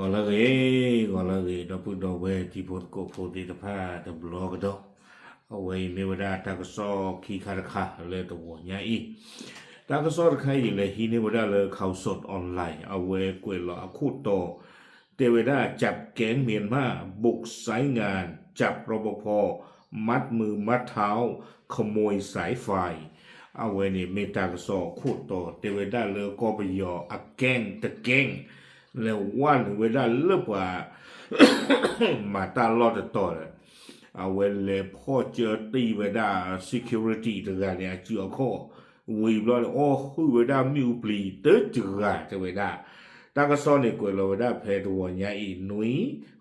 ဂီၤလၢအဂ့ၤ, ဂီၤလၢအဂ့ၤ ဒီပုၢ်ဒီဝဲၢ်တံၤဖိသကိးဖိသ့ၣ်တဖၣ်တဘျီကဒီး, အဝဲအံၤမ့ၢ်ဝဲဒၣ်တၢ်ကစီၣ်ခံခါတခါလၢတဂီၤညါအံၤ, တၢ်ကစီၣ်တခါအံၤလဲၤဟံးန့ၢ်ဝဲဒၣ်လၢ ข่าวสดออนไลน์ အဝဲကွဲးလီၤအခိၣ်တီ တဲဝဲဒၣ် จับแก๊งเมียนมาบุกไซต์งาน จับรปภ มัดมือมัดเท้า ขโมยสายไฟ အဝဲန့ၣ်မ့ၢ်တၢ်ကစီၣ်အခိၣ်တီ တဲဝဲဒၣ်လၢကီၢ်ပယီၤအ gang တ gang လဲၤဝဲနုာ်ဝဲဒၣ်လၢပှၤ မၤတၢ်လီၢ်တတီၤဒီး အဝဲလဲၤဖီၣ်ကၢတံၢ်ဝဲဒၣ် security တဂၤန့ၣ် အစုအခီၣ်, ဝံၤဘျီန့ၣ် အီၣ်ဟုၣ်ဝဲဒၣ်မ့ၣ်အူပျံၤတစှၤ တဲဝဲဒၣ်, တၢ်ကစီၣ်န့ၣ်ကွဲးလီၤဝဲဒၣ်ဖဲတဂီၤညါအံၤ နွံ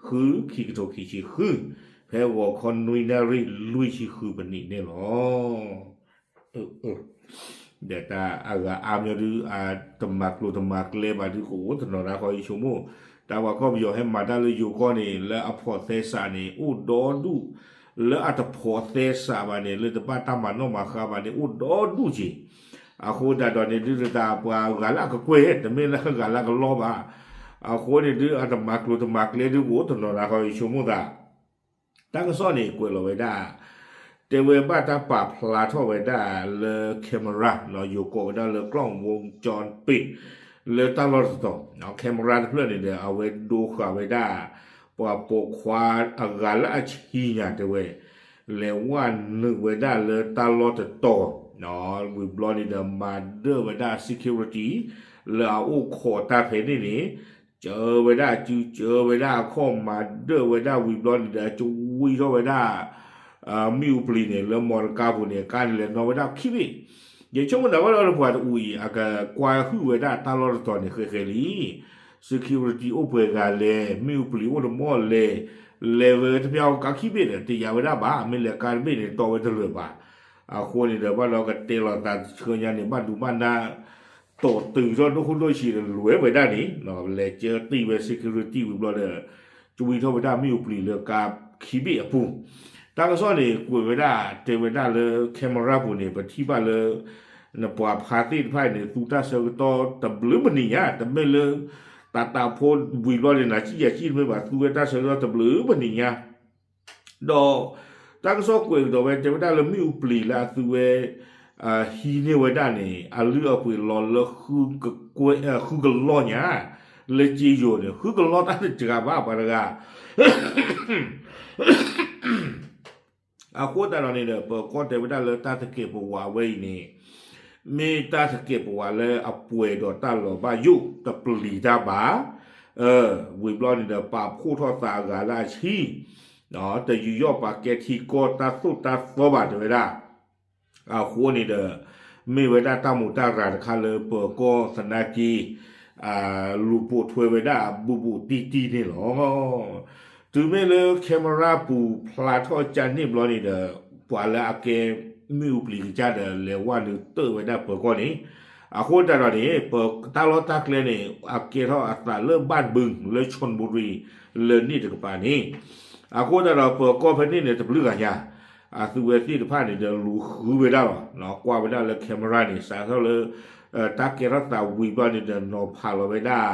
ဃု ခံကထိခံဆံဃု, ဖဲဂီၤခီနွံနၣ်ရံၣ်လွံၢ်ဆံဃုပနံးန့ၣ်လီၤ. ဒီးတၢ်အဂၤအါမးဒု တမၤကျိၤတမၤကျဲဘၣ်ဒု ကအိၣ်တနီၤဒၣ်ဃီယဆိကမိၣ်, တၢ်ပှၤကီၢ်ပယီၤဟဲမၤတၢ်လၢယိၤကီၢ်န့ၣ် လၢအဖိးသဲစးန့ၣ် အိၣ်ဒီဒူၣ်, လၢအတဖိးသဲစးဘၣ်န့ၣ် လၢတဘၣ်တၢ်မၤနီၣ်မၤဃါဘၣ်န့ၣ် အိၣ်ဒီဒူၣ်က့ၤ, အဃိသတးဒီးန့ၣ်ဒု တၢ်ပှၤဂၤလၢအကကွဲၢ် တမ့ၢ်လၢဂၤလၢအကလီဘၣ်, အဃိန့ၣ်ဒု အတမၤကျိၤတမၤကျဲဒု ကအိၣ်တနီၤဒၣ်ဃီယဆိကမိၣ်သး တၢ်ကစီၣ်န့ၣ်ကွဲးလီၤဝဲဒၣ်, တဲဝဲဘၣ်တၢ်ပာ်ဖျါထီၣ်ဝဲဒၣ်လၢ camera ယိၤကိးဝဲဒၣ်လၢ กล้องวงจรปิด လၢတၢ်လီၢ်တတီၤ, camera တဖျၢၣ်န့ၣ်ဒီး အဝဲဒိဃာ်ဝဲဒၣ် ပှၤပိာ်ခွါအဂၤလၢအဆံညါတဲဝဲ, လဲၤဝဲနုာ်ဝဲဒၣ်လၢတၢ်လီၢ်တတီၤ, ဝံၤဘျီန့ၣ်ဒီး မၤဒၢၣ်ဝဲဒၣ် security လၢအအိၣ်ခိးတၢ်ဖဲန့ၣ်န့ၣ် စၢၤဝဲဒၣ်အစု စၢၤဝဲဒၣ်အခီၣ် မၤဒၢၣ်ဝဲဒၣ်ဝံၤဘျီန့ၣ်ဒီး ကဝံထီၣ်ဝဲဒၣ် မ့ၣ်အူပျံၤန့ၣ် လၢမီတကါပူၤန့ၣ် ကါန့ၣ်လဲၤနီၣ်ဝဲဒၣ်ခံဘ့ၣ်, ယဆိကမိၣ်တၢ်ဝဲဒီးလၢပှၤတအူအံၤ အကကွၢ်ဟုၣ်ဝဲဒၣ်တၢ်လီၢ်တတီၤန့ၣ် ဃဲးဃဲးလံ security အိၣ်ပှဲၤဂၤလဲၣ် မ့ၣ်အူပျံၤအိၣ်တမီၢ်လဲၣ်, လဲၤဝဲတပျၢ်ကါခံဘ့ၣ်ဒီး တယာ်ဝဲဒၣ်ဘၣ် မ့ၢ်လဲၤကါတဘ့ၣ်န့ၣ် တီဝဲတလၢာ်ဘၣ်, အဃိန့ၣ်ဒီး ဘၣ်ဒီးကတဲလီၤသးတဆှၢညါန့ၣ် ဘၣ်ဒူဘၣ်နၢ် တီၢ်တုၤထီၣ်ဒိၣ်ခိၣ်ဒိၣ်ဆံးဒီး လဲၤဝဲဒၣ်န့ၣ် လဲၤကၢတံၢ်ဝဲ security ဝံၤဘျီဒီး ကဝံထီၣ်ဝဲဒၣ်မ့ၣ်အူပျံၤလၢကါခံဘ့ၣ်အပူၤ, တၢ်ကစီၣ်န့ၣ် ကွဲးဝဲဒၣ် တဲဝဲဒၣ်လၢ camera ပူၤန့ၣ် ပထံၣ်ဘၣ်လၢ နပှၤဖါသ့ၣ်တဖၣ်အံၤန့ၣ် သူတၢ်ဆၢကတီၢ်တဘျုးပနံၤညါ တမ့ၢ်လၢ တၢ်တၢ်ဖိဝံၤဘျီန့ၣ် နၤစံၣ်ယၤစံၣ်တမ့ၢ်ဘၣ် သူဝဲတၢ်ဆၢကတီၢ်တဘျုးပနံၤညါ ဒီး တၢ်ကစီၣ်ကွဲးကဒီးဝဲ တဲဝဲဒၣ်လၢမ့ၣ်အူပျံၤလၢအသူဝဲ ဟံးန့ၢ်ဝဲဒၣ်န့ၣ် အလုၢ်အပှ့ၤလီၤလၢ ဃုကလီၢ်ညါ လၢစ့ယိၤန့ၣ် ဃုကလီၢ်တၢ်တစှၤဘၣ်ပှၤတဂၤ အဃိသတးဒီးန့ၣ်ဒီး ပၢၤကီၢ်တဲဝဲဒၣ်လၢတၢ်သကဲးပဝးဝဲအံၤန့ၣ် မ့ၢ်တၢ်သကဲးပဝးလၢအပှဲၤဒီးတၢ်လီၤဘၣ်ယိၣ်တပျံၤတၢ်ဘၣ်, ဝံၤဘျီန့ၣ်ဒီး ပာ်ဖှိၣ်ထီၣ်သးအဂၤလၢအဆံ, တယူးယီၣ်ပာ်ကဲထံကီၢ်တၢ်သိၣ်တၢ်သီဘၣ်တဲဝဲဒၣ် အဃိန့ၣ်ဒီး မ့ၢ်ဝဲဒၣ်တၢ်မူးတၢ်ရၤတခါလၢပၢၤကီၢ်သနာ်က့ လူၤပိာ်ထွဲဝဲဒၣ်ဘူးဘူးတံၢ်တံၢ်န့ၣ်လီၤ. တုၤမ့ၢ်လၢ camera ပူၤဖျါထီၣ်ကၢန့ၣ်ဘျီန့ၣ်ဒီး ပှၤလၢအကဲမ့ၣ်အူပျံၤကစၢ်ဒီး လဲၤဝဲနုာ်တၢၢ်ဝဲဒၣ်ပၢၤကီၢ်န့ၣ်, အဃိသတးဒီးန့ၣ် ပတၢ်လီၢ်တၢ်ကျဲန့ၣ် အကဲထီၣ်အသးလၢဘၣ်ဘုး လၢ ชลบุรี လၢန့ၣ်တကပၤန့ၣ်, အဃိသတးဒီးပၢၤကီၢ်ဖဲန့ၣ်န့ၣ် တဘျုးဂၤညါ အသုဝဲသ့ၣ်တဖၣ်န့ၣ်ဒီးလူၤဃုဝဲဒၣ်လီၤ. ကွၢ်ဝဲဒၣ်လၢ camera န့ၣ် စးထီၣ်လၢ တၢ်ကဲထီၣ်သးဝံၤဘျီန့ၣ်ဒီး နီၤဖးလီၤဝဲဒၣ်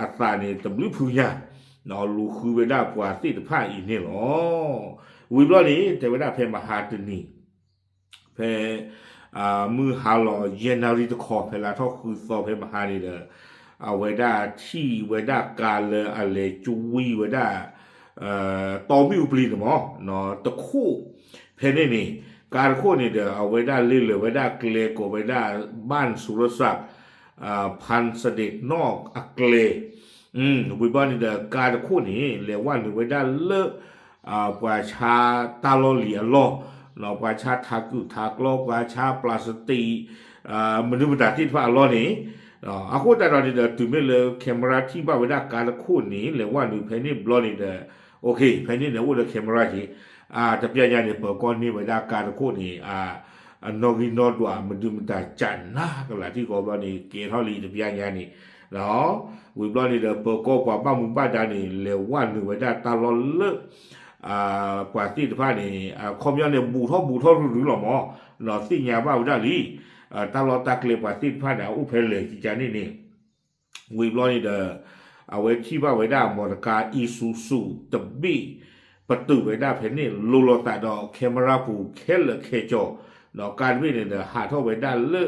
အသးန့ၣ်တဘျုးဖုညါ, လူၤဃုဝဲဒၣ်ပှၤသ့ၣ်တဖၣ်အံၤန့ၣ်လီၤ. ဝံၤဘျီန့ၣ် တဲဝဲဒၣ်ဖဲမဟါတနံၤ ဖဲ မုၢ်ဟါလီၤယဲၢ်နၣ်ရံၣ်တခီ ဖဲလါထီၣ်ဃုသီဖဲမဟါန့ၣ်ဒီး အဝဲဒၣ်ထံၣ်ဝဲဒၣ်ကါလၢအလဲၤကွံဝဲဒၣ် တီမ့ၣ်အူပျံၤန့ၣ်မး တခိၣ် ဖဲန့ၣ်န့ၣ် ကါတခိၣ်န့ၣ်ဒီး အဝဲဒၣ်လ့လၢာ်ဝဲဒၣ်ကျဲကိးဝဲဒၣ် บ้านสุรศักดิ์ พันเสด็จนอก အကျဲ ဝံၤဘျီန့ၣ်ဒီး ကါတခိၣ်န့ၣ် လဲၤဝဲနုာ်ဝဲဒၣ်လၢ ပှၤဆါတၢ်လီၢ်လံၤအလီၢ်, ပှၤဆါထးကုာ်ထးကျီ ပှၤဆါ plastic မနုၤမတၤသ့ၣ်တဖၣ်အလီၢ်န့ၣ်, အဃိသတးဒီးန့ၣ်ဒီး တုၤမ့ၢ်လၢ camera ထံၣ်ဘၣ်ဝဲဒၣ်ကါတခိၣ်န့ၣ် လဲၤဝဲနုာ်ဖဲန့ၣ်ဘျီန့ၣ်ဒီး OK ဖဲန့ၣ်န့ၣ်အိၣ်လၢ camera က့ၤ, တပျၢ်ညါန့ၣ် ပၢၤကီၢ်န့ၢ်ဝဲဒၣ်ကါတခိၣ်န့ၣ် အနီၣ်ဂံၢ်နီၣ်ဒွး မနုၤမတၤကနၣ်ကလၤထံကီၢ်ဘျီန့ၣ် ကဲထီၣ်လံတပျၢ်ညါန့ၣ်, ဝံၤဘျီန့ၣ်ဒီး ပၢၤကီၢ်ပှၤဘၣ်မူဘၣ်ဒါန့ၣ် လဲၤဝဲနုာ်ဝဲဒၣ်တၢ်လီၢ်လၢ ပှၤသ့ၣ်တဖၣ်န့ၣ် အခီပညီန့ၣ် ဘူးထီၣ်ဘူးထီၣ်ရုရုလီၤမး, သ့ၣ်ညါဘၣ်ဝဲဒၣ်လံ, တၢ်လီၢ်တၢ်ကျဲပှၤသ့ၣ်တဖၣ်န့ၣ် အအိၣ်ဖဲလဲၣ်ကကန့ၣ်န့ၣ်, ဝံၤဘျီန့ၣ်ဒီး အဝဲထံၣ်ဘၣ်ဝဲဒၣ် မော်တော်ကား Isuzu တဘ့ၣ် ပတုာ်ဝဲဒၣ်ဖဲန့ၣ် လိၤလိာ်သးဒီး camera ပူၤခဲလၢာ်ခဲဆ့, ဒီးကါတဘ့ၣ်န့ၣ်ဒီး ဟးထီၣ်ဝဲဒၣ်လၢ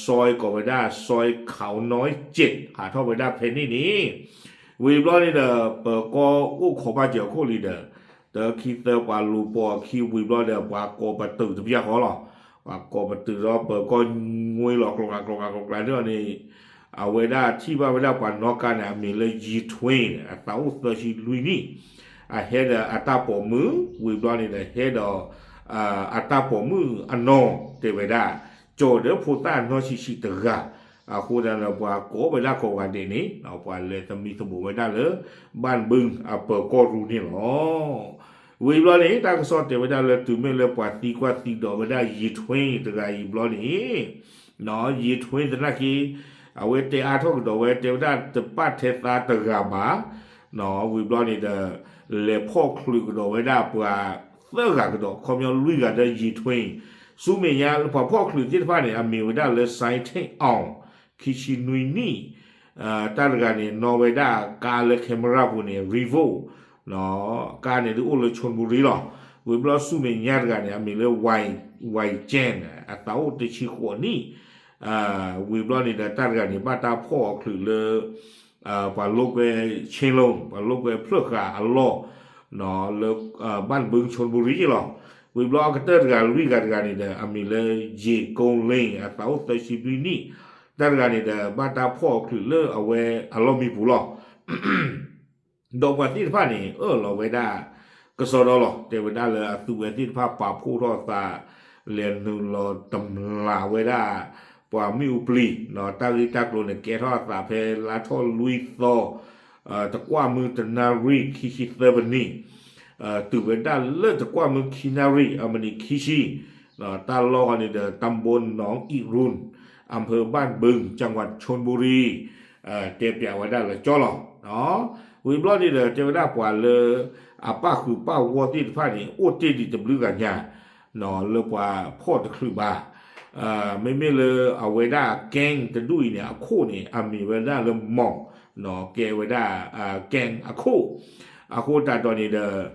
စီၤကိးဝဲဒၣ် စီၤခးနီက့း ဟးထီၣ်ဝဲဒၣ်ဖဲန့ၣ်န့ၣ်, ဝံၤဘျီန့ၣ်ဒီး ပၢၤကီၢ်အိၣ်ခိးဘၣ်စၢၤအခိၣ်လံဒီး တၢခံသၢပှၤလူၤပိာ်အခံဝံၤဘျီဒီး ပှၤကိးပတုာ်တဘျီဃီလီၤ. ပှၤကိးပတုာ်ဒီးပၢၤကီၢ်ငွေလီၤကျိၤကျါကျိၤကျါကျိၤကျါန့ၣ်န့ၣ် အဝဲဒၣ်ထံၣ်ဘၣ်ဝဲဒၣ်ပှၤနီၣ်ကါန့ၣ် အမံၤလၢ ယံထွ့ အသးအိၣ်သၢဆံလွံၢ်နံၣ်, အဟဲဒီးအတၢ်ပိာ်မုၣ် ဝံၤဘျီန့ၣ်ဒီး ဟဲဒီး အတၢ်ပိာ်မုၣ်အနီၢ် တဲဝဲဒၣ် ကၠီၤဒီးဖိသၣ်နီၢ်ဆံးဆံးတဂၤ, အဃိသတးဒီးပှၤကိးဝဲဒၣ်ကိးဂၤဒဲးန့ၣ် ပှၤလဲၤသမံသမိးဝဲဒၣ်လၢ ဘၣ်ဘုၣ်အပၢၤကီၢ်ရူၢ်န့ၣ်လီၤ. ဝံၤဘျီန့ၣ် တၢ်ကစီၣ်တဲဝဲဒၣ်လၢတုၤမ့ၢ်လၢပှၤသံကွၢ်သံဒိးဝဲဒၣ် ယံထွ့ တဂၤအံၤဘျီန့ၣ် ယံထွ့ သနာ်က့ အဝဲတဲအါထီၣ်ကဒီးဝဲ တဲဝဲဒၣ်တပာ်ထဲသါတဂၤဘၣ်, ဝံၤဘျီန့ၣ်ဒီး လဲၤဖီၣ်ချုးကဒီးဝဲဒၣ်ပှၤသၢဂၤကဒီး ခီပညီလွံၢ်ဂၤဒီး ယံထွ့, ဆူမဲာ်ညါ ပှၤဖီၣ်ချုးသ့ၣ်တဖၣ်န့ၣ် အမံၤဝဲဒၣ်လၢ စိုင်းထက်အောင် ခံဆံနွံနံၣ်, တၢ်တဂၤန့ၣ် နီၣ်ဝဲဒၣ်ကါလၢ camera ပူၤန့ၣ် Revo, ကါန့ၣ်ဒုးအိၣ်လၢ ခၠိၣ်ဘူရံလီၤ. ဝံၤဘျီဆူမဲာ်ညါတဂၤန့ၣ် အမံၤလၢ ဝဲကၠဲၣ် အသးအိၣ်တဆံဃိးနံၣ်, ဝံၤဘျီန့ၣ်ဒီး တၢ်တဂၤန့ၣ် ဘၣ်တၢ်ဖီၣ်အီၤချုးလၢ ပှၤလိာ်ကွဲ ဆ့လိၤ ပှၤလိာ်ကွဲဖျၢၣ်ဃာ်အလီၢ် လၢ ဘၣ်ဘုၣ် ခၠိၣ်ဘူရံလီၤ. ဝံၤဘျီအကတၢၢ်တဂၤလွံၢ်ဂၤတဂၤန့ၣ်ဒီး အမံၤလၢ ယ့ၣ်ကိလ့ၣ် အသးအိၣ်သၢဆံလွံၢ်နံၣ်, တၢ်တဂၤန့ၣ်ဒီး ဘၣ်တၢ်ဖီၣ်အီၤချုးလၢအဝဲအလီၢ်မံပူၤလီၤ. ဒီးပှၤသ့ၣ်တဖၣ်န့ၣ် အၢၣ်လီၤဝဲဒၣ် ကစီဒီလီၤ. တဲဝဲဒၣ်လၢအသုဝဲသ့ၣ်တဖၣ်ပာ်ဖှိၣ်ထီၣ်အသး လဲၤနုာ်လီၤတမျးဝဲဒၣ် ပှၤမ့ၣ်အူပျံၤ, တၢ်ဂ့ၢ်တၢ်ကျိၤန့ၣ် ကဲထီၣ်အသးဖဲလါထီၣ်လွံၢ်သီ တကွၢ်မုၢ်တနၣ်ရံၣ်ခံဆံသၢမံးနံး, တုၤဝဲဒၣ်လၢတကွၢ်မုၢ်ခံနၣ်ရံၣ်အမံးနံးခံဆံ, တၢ်လီၢ်ဃီန့ၣ်ဒီး ตำบลหนองอิรุน อำเภอบ้านบึง จังหวัดชลบุรี တဲပျးဝဲဒၣ်လၢကၠီလီၤ. ဝံၤဘျီန့ၣ်ဒီး တဲဝဲဒၣ်ပှၤလၢ အပၣ်ဃုာ်ပၣ်ဂီၢ်သ့ၣ်တဖၣ်န့ၣ် အိၣ်တ့ၢ်ဒံးတဘျုးဂၤညါ လၢပှၤဖီၣ်တချုးဘၣ်. မ့မ့ၢ်လၢအဝဲဒၣ် gang တဒူၣ်အံၤန့ၣ် အခိၣ်န့ၣ် အမံၤဝဲဒၣ်လၢ မီၣ်, ကဲဝဲဒၣ် gang အခိၣ်, အဃိသတးဒီးန့ၣ်ဒီး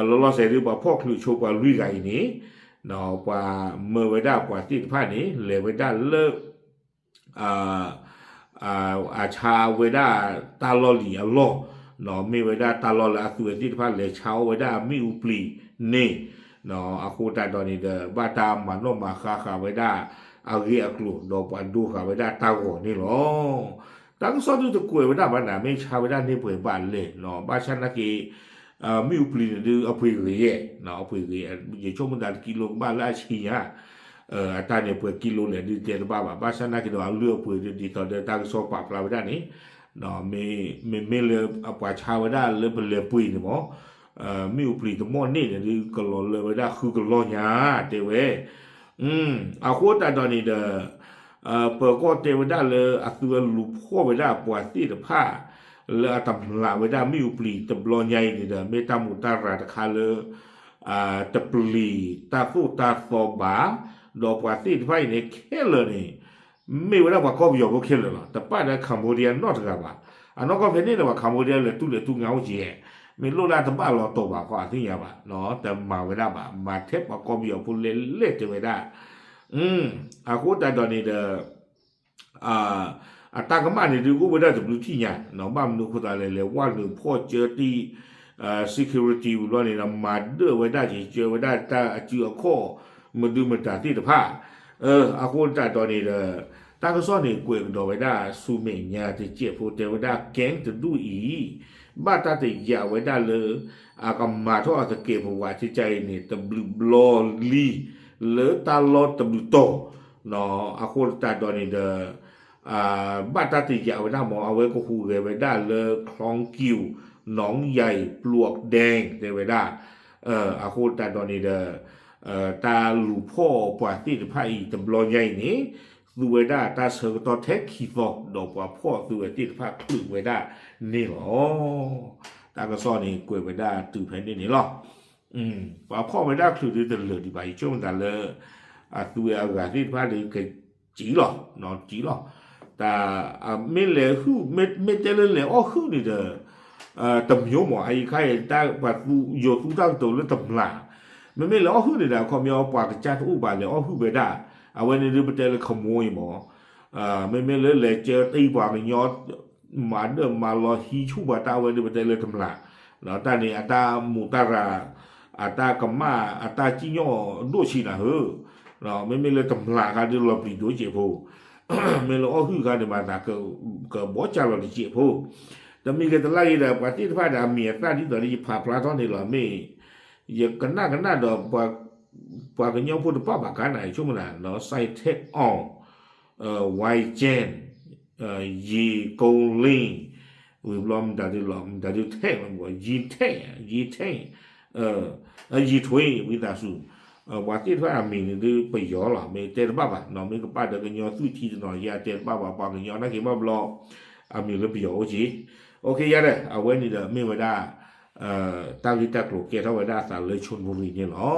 လီၤလီၤဆဲးဒုး ပှၤဖီၣ်ချုးဆိပှၤလွံၢ်ဂၤအံၤန့ၣ် ပှၤမၢဝဲဒၣ်ပှၤသ့ၣ်တဖၣ်န့ၣ် လဲၤဝဲဒၣ်လၢ အဆါဝဲဒၣ်တၢ်လီၢ်လံၤအလီၢ်, မ့ၢ်ဝဲဒၣ်တၢ်လီၢ်လၢအသုဝဲသ့ၣ်တဖၣ်လဲၤဆါအီၣ်ဝဲဒၣ်မ့ၣ်အူပျံၤန့ၣ်, အဃိသတးဒီးန့ၣ်ဒီး ဘၣ်တၢ်မၤနီၣ်မၤဃါဃာ်ဝဲဒၣ်အဂ့ၢ်အကျိၤ ဒီးပှၤဒိဃာ်ဝဲဒၣ်တၢ်ဂီၤန့ၣ်လီၤ. တၢ်ကစီၣ်ဒုးတကွဲးဝဲဒၣ်ဘၣ်နၤ မ့ၢ်ဆါဝဲဒၣ်န့ၢ်ပှဲၤဘၣ်လဲၣ်, ဘၣ်ဆၣ်နာ်က့ မ့ၣ်အူပျံၤန့ၣ်ဒုးအပှ့ၤဂ့ၤယဲၢ်, အပှ့ၤဂ့ၤ ယဆိကမိၣ်သးတကံလိကဘၣ်လၢအဆံညါ, အတၢ်န့ၣ်ပှဲၤကံလိလဲၣ်ဒုးတဲတဘၣ်ဘၣ်, ဘၣ်ဆၣ်နာ်က့ဒီးအလုၢ်အပှ့ၤဒုးဒ်သိးဒီးတၢ်ကစီၣ်ပာ်ဖျါဝဲဒၣ်န့ၣ်, မ့မ့ၢ်လၢပှၤဆါဝဲဒၣ်လၢပလဲၤပှ့ၤန့ၣ်မ့ၢ် မ့ၣ်အူပျံၤတမီၢ်န့ၣ်န့ၣ်ဒုးကလီၤလၢဝဲဒၣ်ဃုကလီၢ်ညါ တဲဝဲ အဃိသတးဒီးန့ၣ်ဒီး ပၢၤကီၢ်တဲဝဲဒၣ်လၢအသုဝဲလူၤဖီၣ်ဝဲဒၣ်ပှၤသ့ၣ်တဖၣ် လၢအတမျးဝဲဒၣ်မ့ၣ်အူပျံၤတဘျီညါအံၤန့ၣ်ဒီး မ့ၢ်တၢ်မူးတၢ်ရၤတခါလၢ တပျံၤတၢ်သိၣ်တၢ်သီဘၣ်, ဒီးပှၤသ့ၣ်တဖၣ်အံၤန့ၣ်ခဲလၢာ်န့ၣ် မ့ၢ်ဝဲဒၣ်ပှၤကီၢ်ပယီၤဖိခဲလၢာ်လီၤ. တပာ်ဒီး Cambodia နီတဂၤဘၣ်. အနီၢ်ကီၢ်ဖဲန့ၣ်ဒီးပှၤ Cambodia လဲၤတူၢ်လဲၤတူၢ်ငါအိၣ်က့ၤ, မ့ၢ်လိၣ်လၢတဘၣ်လီၤတီၤဘၣ်ဃီအသ့ၣ်ညါဘၣ်, တမၤဝဲဒၣ်ဘၣ်, မၤထဲပှၤကီၢ်ပယီၤဖိလဲၤလဲၤတဲဝဲဒၣ် အဃိသတးဒီးန့ၣ်ဒီး အတၢ်ကမၣ်န့ၣ်ဒုးအိၣ်ဝဲဒၣ်တဘျုးထံၣ်ညါ, ဘၣ်မနုၤအဃိသတးလဲၣ် လဲၤဝဲနုာ်ဖီၣ်ကၢတံၢ် security ဝံၤဘျီန့ၣ်ဒီး မၤဒၢၣ်ဝဲဒၣ်က့ၤ ကၢဝဲဒၣ်တၢ်အစုအခီၣ် မဒုမတၤသ့ၣ်တဖၣ်, အဃိသတးဒီးန့ၣ်ဒီး တၢ်ကစီၣ်န့ၣ်ကွဲးကဒီးဝဲဒၣ်ဆူမဲာ်ညါတစဲးဖိတဲဝဲဒၣ် gang တဒူၣ်အံၤ ဘၣ်တၢ်တယာ်ဝဲဒၣ်လၢ အကမၤထီၣ်အသကဲးပဝးကကါအံၤန့ၣ် တဘျုးဘျီလံ လၢတၢ်လီၢ်တဘျုးတီၤ, အဃိသတးဒီးန့ၣ်ဒီး ဘၣ်တၢ်တယာ်ဝဲဒၣ်မ့ၢ် အဝဲကဟူးဂဲၤဝဲဒၣ်လၢ คลองกิว หนองใหญ่ ปลวกแดง တဲဝဲဒၣ်, အဃိသတးဒီးန့ၣ်ဒီး တၢ်လူၤဖီၣ်ပှၤသ့ၣ်တဖၣ်အံၤတဘျီညါအံၤန့ၣ် သူဝဲဒၣ်တၢ်ဆၢကတီၢ်ထဲခံသီ ဒီးပှၤဖီၣ်သူဝဲသ့ၣ်တဖၣ်ချုးဝဲဒၣ်န့ၣ်လီၤ. တၢ်ကစီၣ်န့ၣ်ကွဲးဝဲဒၣ်တုၤဖဲန့ၣ်န့ၣ်လီၤ. ပှၤဖီၣ်ဝဲဒၣ်ချုးဒုးတလၢာ်ဒံးဘၣ် ယဆိကမိၣ်သးလၢ အသူဝဲအဂၤသ့ၣ်တဖၣ်ဒုးကစံလီၤ, စံလီၤ. တၢ် မ့ၢ်လဲၤဟုၣ် မ့ၢ်တဲလၢလဲၤအီၣ်ဟုၣ်န့ၣ်ဒီး တမျိုးမး အအံၤခါအံၤ တၢ်ပှၤသူ ယိၤသူတၢ်ကတိၤလၢတမျၢ်, မ့မ့ၢ်လဲၤအီၣ်ဟုၣ်န့ၣ်ဒီး အခီပညီပှၤကစၢ်တအိၣ်ဘၣ်လဲၤအီၣ်ဟုၣ်ဝဲဒၣ်, အဝဲန့ၣ်ဒုးပတဲလၢ ခမီ အံၤမး, မ့မ့ၢ်လၢလဲၤကၢတ့ၢ်ပှၤကညီ မၤဒၢၣ်မၤလီၤဟံးဆူၣ်ပှၤတၢ် အဝဲဒုးပတဲလၢတမျၢ်, တၢ်န့ၣ်အတၢ်မူးတၢ်ရၤ အတၢ်ကမၣ်အတၢ်စံၣ်ညီၣ်ဒိၣ်ဆံးနၤဧၢ, မ့မ့ၢ်လၢတမျၢ်ခါဒုးလီၤပျံၤဒိၣ်စဲးဖိ မ့ၢ်လၢအီၣ်ဟုၣ်ခါန့ၣ်မၤသး ကဘီၣ်ကၢ်လီၤတစဲးဖိ, တမံၤဂ့ၤတလါဂ့ၤဒီး ပှၤသ့ၣ်တဖၣ်ဒီးအမံၤအသၣ်ဒ်သိးဒီးယဖးဖျါထီၣ်န့ၣ်လီၤ မ့ၢ် ယကနၣ်ကနၣ်ဒီး ပှၤကညီဖိတပာ်ဘၣ်ကါနၤ ယဆိကမိၣ်နၤ စဲးထဲအီၣ် ဝဲကၠဲၣ် ယံၤကိလ့ၣ် ဝံၤဘျီမတၤဒုလီၤ မတၤဒုထဲးလီၤ ယံၤထဲး ယံၤထဲး ယံၤထွ့ ဝံသးစူၤ, ပှၤသ့ၣ်တဖၣ်အမံၤန့ၣ်ဒုးပယီၤလီၤ မ့ၢ်တဲတဘၣ်ဘၣ်နီၤ မ့ၢ်ကပာ်ဒီးကညီသွံၣ်ထံတနီၤ ယတဲတဘၣ်ဘၣ် ပှၤကညီနာ်က့ၤဘၣ်ဘျီ အမံၤလၢပယီၤအိၣ်က့ၤ, အိၣ်ခ့ယါဒီး အဝဲန့ၣ်ဒီးမ့ၢ်ဝဲဒၣ် တၢ်ဂ့ၢ်တၢ်ကျိၤကဲထီၣ်ဝဲဒၣ်အသးလၢ ဆိနဘူရံၤ န့ၣ်လီၤ.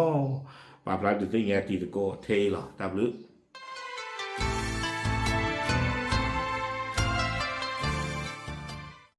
ပာ်ဖျါဒုးသ့ၣ်ညါတံၤသကိးထဲအံၤလီၤ တၢ်ဘျုး